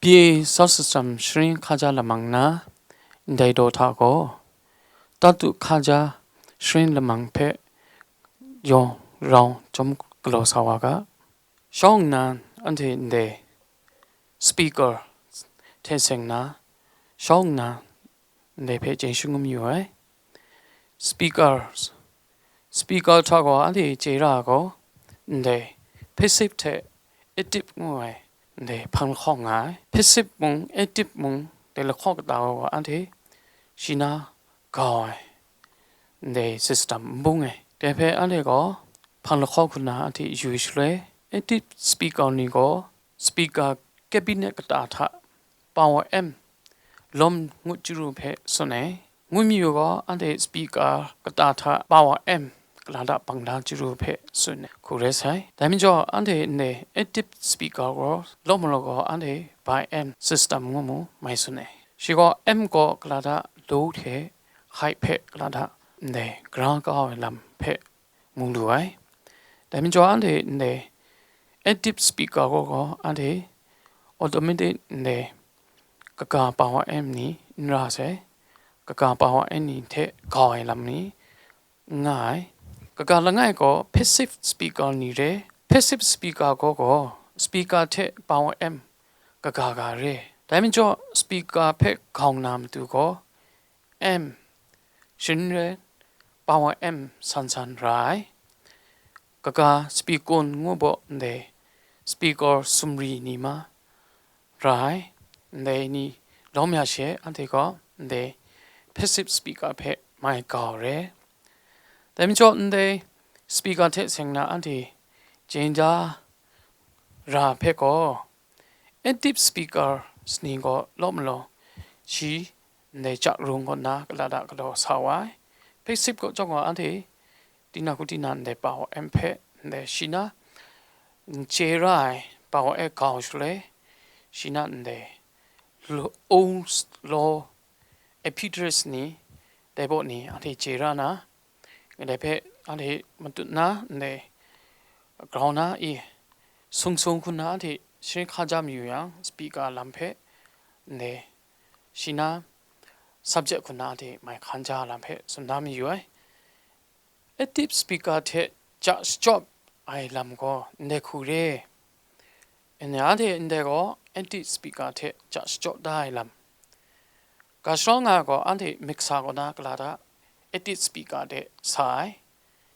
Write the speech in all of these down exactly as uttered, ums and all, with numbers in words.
Pyi sound system sharin hkaja lamang na ndai daw hta gaw, tatu hkaja sharin lamang hpe yawng rau chyawm galaw sa wa ga. Shawng nna anhte ndai speaker hte seng na, shawng nna ndai hpe chyen shangun mayu ai. Speaker, speaker hta gaw anhte chye ra ai gaw, ndai passive hte active ngu ai ndai hpang lahkawng nga ai. Passive mung, active mung, dai lahkawng kata gaw anhte shi na gau ai, ndai system n bung ai. Dai hpe anhte gaw hpang lahkawng hku na anhte yu shaloi, active speaker ni gaw speaker cabinet kata hta power amp lawm ngut chyaru hpe tsun ai. Ngut mayu gaw anhte speaker kata hta power amp kalata bang da chyaru hpe tsun ai hku rai sai. Dai majaw anhte ndai active speaker gaw lawm malau gaw anhte bi amp system ngu mu mai tsun ai. Shi gaw amp gaw kalata low hte high hpe kalata ndai gra kau ai lam hpe mu lu ai. Dai majaw anhte ndai active speaker gaw gaw anhte automatic ndai kaga power amp ni n ra sai, kaga power amp ni hte gau ai lam ni n nga ai. Kaga langai gaw passive speaker ni re. Passive speaker gaw gaw speaker hte power amp kaga ga re. Dai majaw speaker hpe gau na matu gaw amp, shin rai, power amp san san ra ai. Kaga speaker ngu baw ndai speaker sumri ni ma ra ai. Ndai ni lawm ya she, anhte gaw ndai passive speaker hpe mai gau re. Dai majaw ndai speaker hte seng na anhte chyen da ra hpe gaw, active speaker ni gaw lawm malau shi ndai ja rung kaw na kalata galaw sa wa ai. Passive kaw chyawm gaw anhte tina hku tina ndai power amp hpe ndai shi na n chye ra ai power amp gau shaloi, shi na ndai lo-, o, law, epidris ni, dai baw ni anhte chye ra na, dai hpe anhte matut na ndai grau na i sung sung hku na anhte sharin hkaja mayu yang, speaker lam hpe ndai shi na subject hku na anhte mai hkan ja lam hpe tsun da mayu ai. Active speaker hte ja shachyawp ai lam gaw ndai hku re. Anhte ndai gaw active speaker hte ja shachyawp da ai lam. Ga shadawn nga gaw anhte mixer kaw na kalata active speaker de sa ai.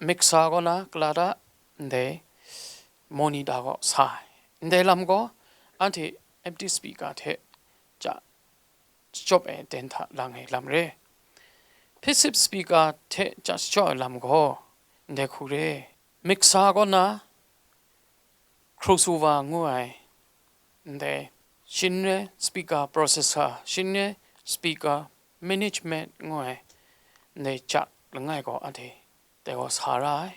Mixer kaw na kalata ndai monitor kaw sa ai. Ndai lam gaw anhte active speaker hte ja shachyawp ai aten hta lang ai lam re. Passive speaker hte ja shachyawp ai lam gaw ndai hku re. Mixer kaw na crossover ngu ai, ndai shin rai speaker processor, shin rai speaker management ngu ai, ndai ja langai gaw anhte dai gaw sa ra ai.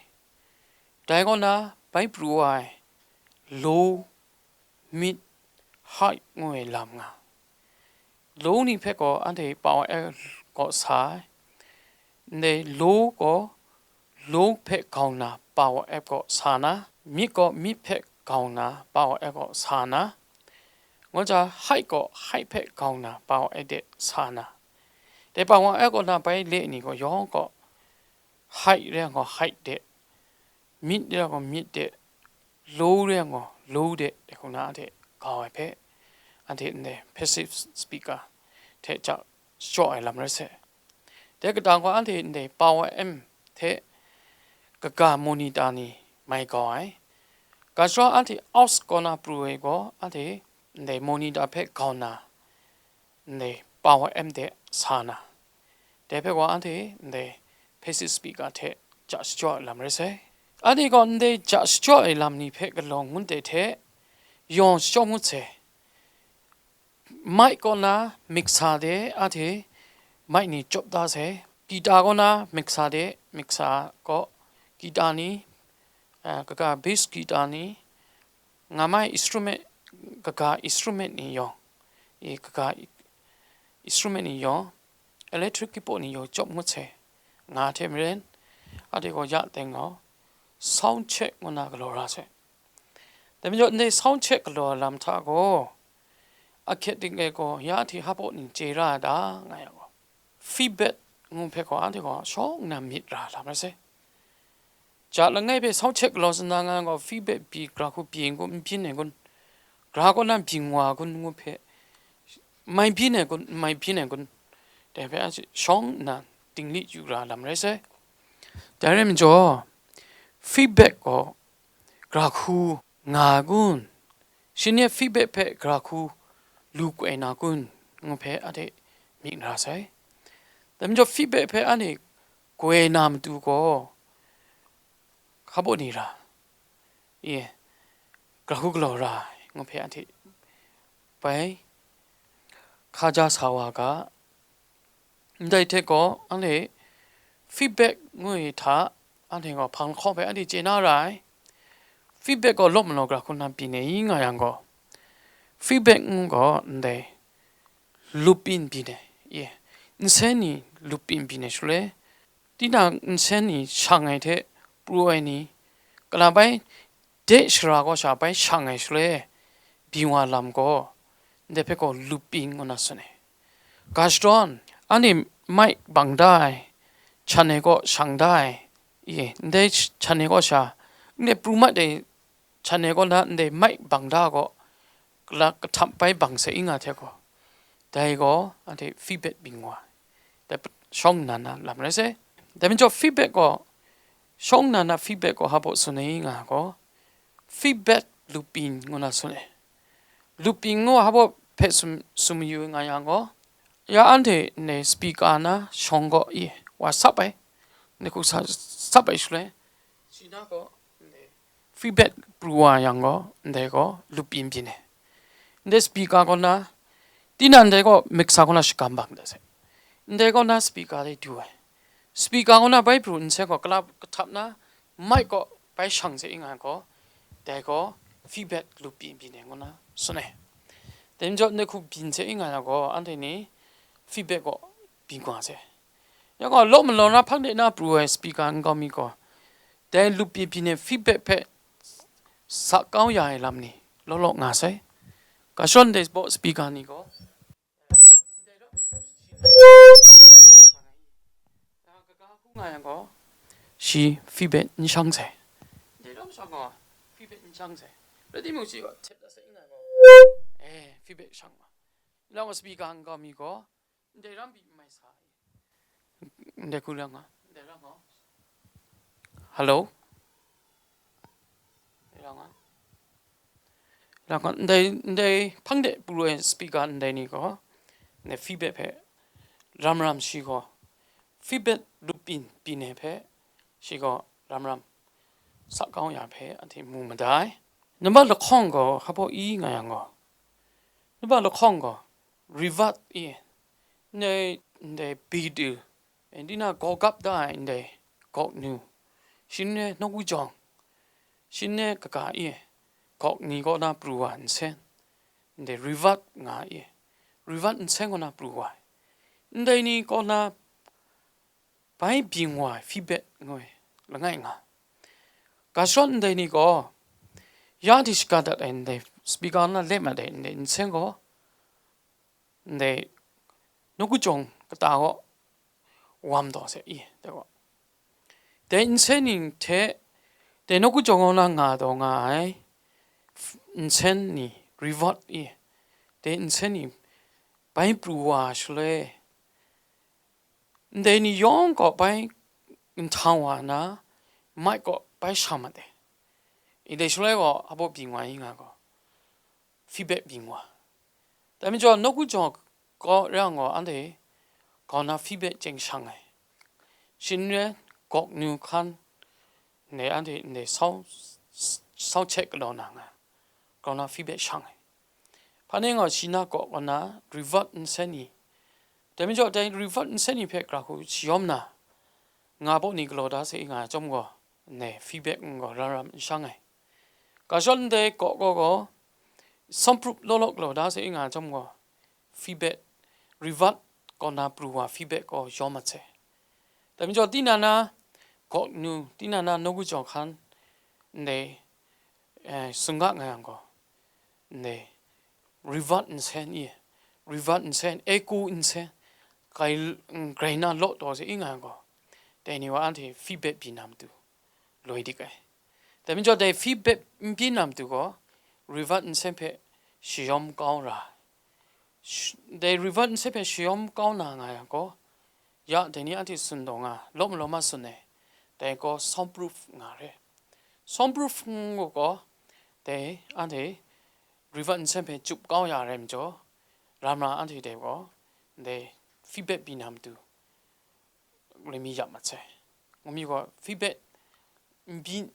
Dai kaw na bai pru wa ai low, mid, high ngu ai lam nga. Low ni hpe gaw anhte power amp kaw sa ai. Ndai low gaw low hpe gau na power amp kaw sa na, mid gaw mid hpe gau na power amp kaw sa na, ngu ja high gaw high hpe gau na power amp de sa na. Dai power amp kaw na bai le ni gaw yawng gaw high re ai gaw high de, mid re ai gaw mid de, low re ai gaw low de, dai hku na anhte gau ai hpe, anhte ndai passive speaker hte ja shachyawp ai lam rai sai. Dai kata gaw anhte ndai power amp hte kaga monitor ni mai gau ai. Ga shadawn anhte aux kaw na pru ai gaw anhte ndai monitor hpe gau na, ndai power amp de sa na, dai hpe gaw anhte ndai passive speaker hte ja shachyawp ai lam rai sai. Anhte gaw ndai ja shachyawp ai lam ni hpe galaw ngut dai hte yawng shachyawp ngut sai. Mic kaw na mixer de anhte mic ni chyawp da sai. Guitar kaw na mixer de mixer kaw guitar ni, ah, kaga bass guitar ni, nga mai instrument, kaga instrument ni yawng, i kaga instrument ni yawng, electric keyboard ni yawng chyawp ngut sai. Nga hte maren, anhte gaw ya teng gaw, sound check ngu na galaw ra sai. Dai majaw ndai sound check galaw ai lam hta gaw, ahkyet ding e gaw, ya hte hpa baw ni chye ra ai ta, nga yang gaw, feedback ngu hpe gaw, anhte gaw shawng nna myit ra lam rai sai. Ja langai hpe sau hkyet galaw tsun na nga gaw, feedback pyi, gara hku pyi n kun, n byin ai kun, gara kaw na byin wa kun ngu hpe, mai byin ai kun, mai byin ai kun, dai hpe a shawng nna dingli yu ra lam rai sai. Dai rai majaw, feedback gaw gara hku nga ai kun, shi ni a feedback hpe gara hku lu koi na kun, ngu hpe anhte myit ra sai. Dai majaw, feedback hpe anhte koi na matu gaw, hpa baw ni ra, e, gara hku galaw ra ai, ngu hpe anhte bai hka ja sa wa ga. Ndai hte gaw, anhte feedback ngu ai hta, anhte gaw hpang lahkawng hpe anhte chye na ra ai. Feedback gaw law malaw gara hku na byin ai nga yang gaw, feedback ngu gaw ndai lup byin byin ai, e, nsen ni lup byin byin ai shaloi, tinang nsen ni shang ai hte pru ai ni, kala bai de shara kaw sha bai shang ai shaloi, byin wa lam gaw, ndai hpe gaw lup byin ngu na tsun ai. Ga shadawn, anhte mic bang da ai, hkyan ai kaw shang da ai, e, ndai hkyan ai kaw sha, ndai pru mat ai hkyan ai kaw na ndai mic bang da ai gaw, kala kahtap bai bang sai i nga hte gaw, dai gaw anhte feedback byin wa ai, dai shawng nna na lam rai sai. Dai majaw feedback gaw, shawng nna na feedback gaw hpa baw tsun ai nga gaw, feedback lup byin ngu na tsun ai. Lup byin ngu hpa baw hpe sum, sum mayu nga yang gaw, ya anhte ndai speaker na shawng gaw, e, wa sap ai, ndai hku sa, sap ai shaloi, shi na gaw, ndai feedback pru wa yang gaw, ndai gaw lup byin byin ai. Ndai speaker kaw na, tinang ndai gaw mixer kaw na shagam bang da sai. Ndai kaw na speaker de du ai. Speaker kaw na bai pru nsen gaw kala kahtap na mic gaw bai shang sai i nga gaw, dai gaw feedback lup byin byin ai ngu na tsun ai. Dai majaw ndai hku byin sai i nga yang gaw, anhte ni feedback gaw byin wa sai. Ya gaw, law malaw na hpang de na pru ai speaker nkau mi gaw, dai lup byin byin ai feedback hpe sa kau ya ai lam ni law law nga sai. Ga shadawn dai baw speaker ni gaw, kaga hku nga yang gaw, shi feedback n shang sai. Dai lam shang gaw, feedback n shang sai. Rai timung, shi gaw tep dat sai n nga gaw, e, feedback shang wa. Lang gaw, speaker nkau mi gaw, ndai ram pyi n mai sa ai. Ndai hku lam nga, ndai ram gaw. Hello? Ndai ram nga. Lam nga, ndai, ndai hpang de pru ai speaker ndai ni gaw, ndai feedback hpe ram ram shi gaw, feedback lup byin byin ai hpe shi gaw ram ram sa kau ya hpe anhte mu madai. Nambat lahkawng gaw hpa baw i nga yang gaw, nambat lahkawng gaw, reverb e, ndai, ndai bit e, e, tinang gawgap da ai ndai gawknu, shin re nawku jawng, shin re kaga e, gawk ni kaw na pru wa nsen, ndai reverb nga e, reverb nsen kaw na pru wa ai. Ndai ni kaw na bai byin wa ai feedback ngu ai langai nga. Ga shadawn ndai ni gaw, ya hte shaga dat ai ndai speaker na let mat ai ndai nsen gaw, ndai nawku jawng kata gaw wam taw sai i, dai gaw, dai nsen ni hte dai nawku jawng kaw na nga taw nga ai nsen ni reverb i, dai nsen ni bai pru wa shaloi, ndai ni yawng gaw bai nhtang wa na, mic gaw bai sha mat ai. Ndai shaloi gaw, hpa baw byin wa i nga gaw, feedback byin wa. Dai majaw, nawku jawng gaw, rai yang gaw, anhte gaw na feedback chyeng shang ai. Shin re, gawknu hkan, ndai anhte ndai sound, sound check galaw na nga, gaw na feedback shang ai. Hpa ni gaw, shi na gawk kaw na reverb nsen ni, dai majaw, dai reverb nsen ni hpe gara hku shayawm na, nga baw ni galaw da sai i nga ai chyawm gaw, ndai feedback gaw ram ram n shang ai. Ga shadawn ndai gawk gaw gaw, soundproof law law galaw da sai i nga ai chyawm gaw, feedback, reverb kaw na pru wa feedback gaw yawm mat sai. Dai majaw, tinang na gawknu, tinang na nawku jawng hkan, ndai, eh, sumga nga yang gaw, ndai reward nsen i, reward nsen, echo nsen, grai, grai na law taw se i nga yang gaw, dai ni wa anhte feedback byin na matu loi dik ai. Dai majaw dai feedback n byin na matu gaw, reward nsen hpe shayawm kau ra ai. Sh-, dai reward nsen hpe shayawm kau na nga yang gaw, ya dai ni anhte tsun taw nga, law malaw ma tsun ai, dai gaw soundproof nga re. Soundproof ngu gaw, dai anhte reward nsen hpe chyup kau ya rai majaw, ram ra anhte dai gaw, dai feedback byin na matu loi mi ya mat sai. Ngu mi gaw, feedback n byin,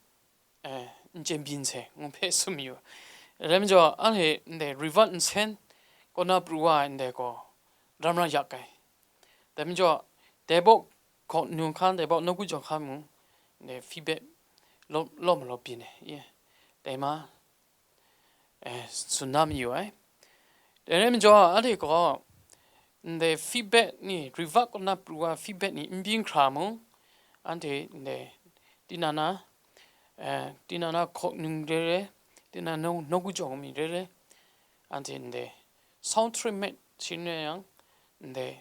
eh, n chyen byin sai, ngu hpe tsun mayu. Rai majaw, anhte ndai reward nsen kaw na pru wa ai ndai gaw, ram ra yak ai. Dai majaw, dai baw hkaw nu hkan, dai baw nawku jaw hkan mung, ndai feedback law, law malaw byin ai, ye. Dai ma, eh, tsun na mayu ai. Dai rai majaw, anhte gaw, ndai feedback ni, reward kaw na pru wa feedback ni n byin hkra mung, anhte ndai, tinang na, eh, tinang na hkaw nu re re, tinang na nawku jaw mi re re, anhte ndai sound treatment shin rai yang, ndai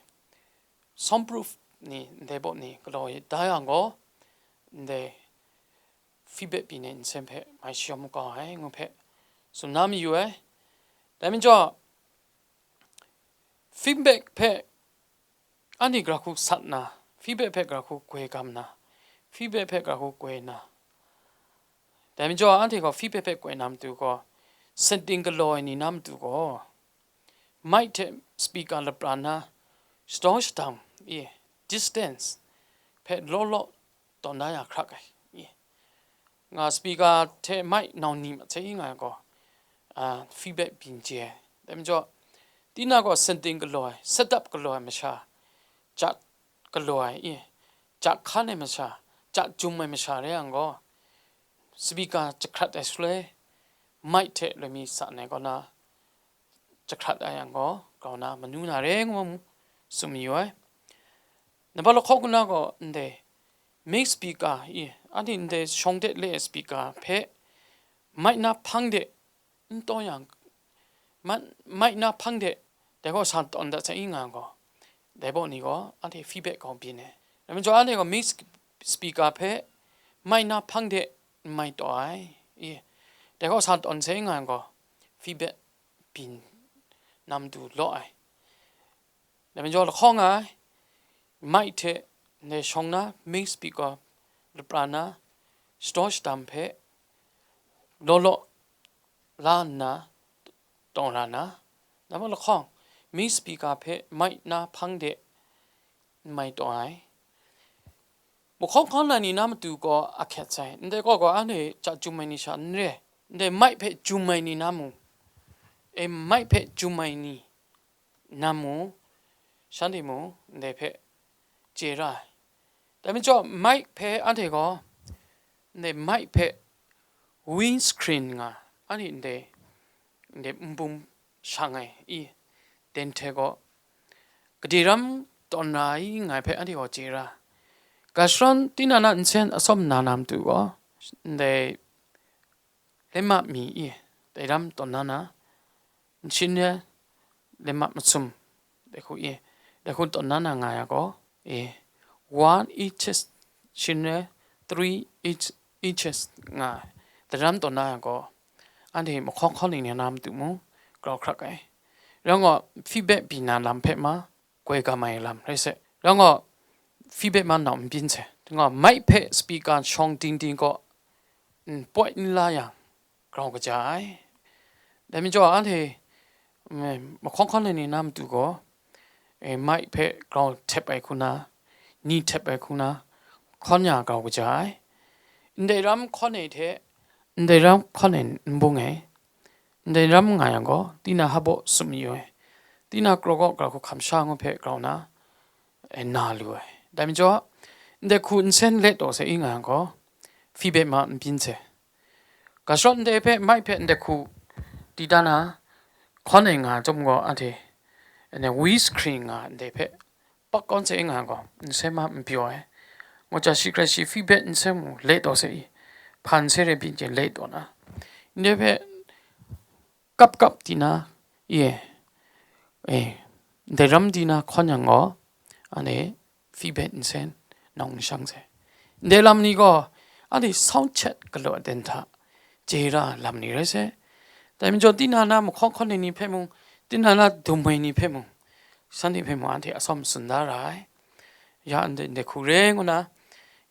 soundproof ni, ndai baw ni galaw da yang gaw, ndai feedback byin ai nsen hpe mai shayawm kau ai, ngu hpe tsun na mayu ai. Dai majaw, feedback hpe anhte gara hku sat na, feedback hpe gara hku goi gam na, feedback hpe gara hku goi na, dai majaw, anhte gaw feedback hpe goi na matu gaw, setting galaw ai ni na matu gaw, mic hte speaker lapra na, shadaw shadang, e, distance hpe law law tawn da ya hkrak ai, e, nga speaker hte mic nau ni masai nga gaw, a, feedback byin chye ai. Dai majaw, tinang gaw setting galaw ai, set up galaw ai masha, ja galaw ai, e, ja hkan ai masha, ja jum ai masha rai yang gaw, speaker jahkrat ai shaloi, mic hte loi mi san ai kaw na, jahkrat ai yang gaw, grau na manu na re ngu tsun mayu ai. Nambat lahkawng kaw na gaw ndai mic speaker, i, anhte ndai shawng de le ai speaker hpe mic na hpang de n taw yang, man, mic na hpang de dai gaw sa tawn dat sai i nga gaw, dai baw ni gaw anhte feedback gaw byin ai. Dai majaw anhte gaw mic speaker hpe mic na hpang de n mai taw ai, i, dai gaw sa tawn sai i nga gaw, feedback byin na matu law ai. Dai majaw lahkawng ai, mic hte ndai shawng na mic speaker lapra na, shadaw shadang hpe law law la nna taw ra na, nambat lahkawng, mic speaker hpe mic na hpang de n mai taw ai. Mahkawng hkan ai ni na matu gaw a hkyet sai, ndai gaw gaw anhte ja jum ai ni sha n re, ndai mic hpe jum ai ni na mung, e, mic hpe jum ai ni na mung, shanhte mung ndai hpe chye ra ai. Dai majaw, mic hpe anhte gaw, ndai mic hpe windscreen nga, anhte ndai, ndai nbung shang ai i, den hte gaw, gade ram tawn ra ai nga ai hpe anhte gaw chye ra ai. Ga sharawn tinang na nsen atsawm na na matu gaw, ndai lenma mi i, dai ram tawn na na, nsin re lenma masum, dai hku i, dai hku tawn na na nga ya gaw, e, one inches, nsin re three inch, inches nga ai, dai ram tawn na ya gaw, anhte mahkawng hkan ai ni na matu mung grau hkrak ai. Rai nga, feedback byin na lam hpe ma, goi gam ai lam rai sai. Rai nga, feedback ma nau n byin sai. Nga, mic hpe speaker shawng ding ding gaw n poi n la yang, grau kaja ai. Dai majaw, anhte, mm, mahkawng hkan ai ni na matu gaw, e, mic hpe grau htep ai hku na, ni htep ai hku na, hkawn ya grau kaja ai. Ndai ram hkawn ai hte, ndai ram hkawn ai n bung ai. Ndai ram nga yang gaw, tinang hpa baw tsun mayu ai. Tinang kraw gaw grau hku hkam sha ngu hpe grau na, e, na lu ai. Dai majaw, ndai hku nsen let taw sai i nga yang gaw, feedback ma n byin sai. Ga shawng ndai hpe, mic hpe ndai hku di da na, hkawn ai nga chyawm gaw, anhte, anhte windscreen nga ndai hpe pak kawn sai i nga yang gaw, nsen ma n pyaw ai. Ngu ja shi hkrai shi feedback nsen mung let taw sai i, hpa nsen rai byin chyen let taw na, ndai hpe kap kap di na, ye, e, ndai ram di na hkawn yang gaw, anhte feedback nsen, nawng nshang sai. Ndai lam ni gaw, anhte sound check galaw aten hta, chye ra lam ni rai sai. Dai majaw, tinang na mahkaw hkawn ai ni hpe mung, tinang na dum ai ni hpe mung, shanhte hpe mung anhte atsawm tsun da ra ai. Ya ndai, ndai hku re ngu na,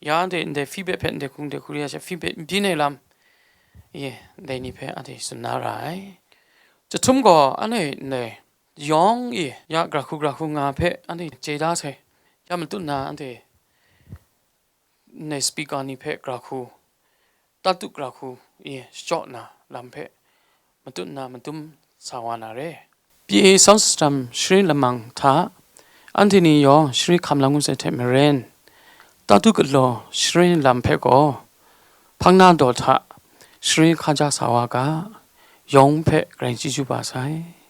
ya ndai, ndai feedback hpe ndai hku, ndai hku re ya she feedback n byin ai lam, ye, ndai ni hpe anhte tsun na ra ai. Chyahtum gaw, anhte ndai yawng e ya gara hku gara hku nga hpe anhte chye da sai. Ya matut na anhte ndai speaker ni hpe gara hku, tatu gara hku e shachyaw na lam hpe matut na madum sa wa na re. P A sound system share lamang hta, anhte ni yawng share hkam la ngut sai hte maren, tatu galaw share lam hpe gaw, hpang na daw hta share hkaja sa wa ga, yawng hpe Karai chyeju ba sai.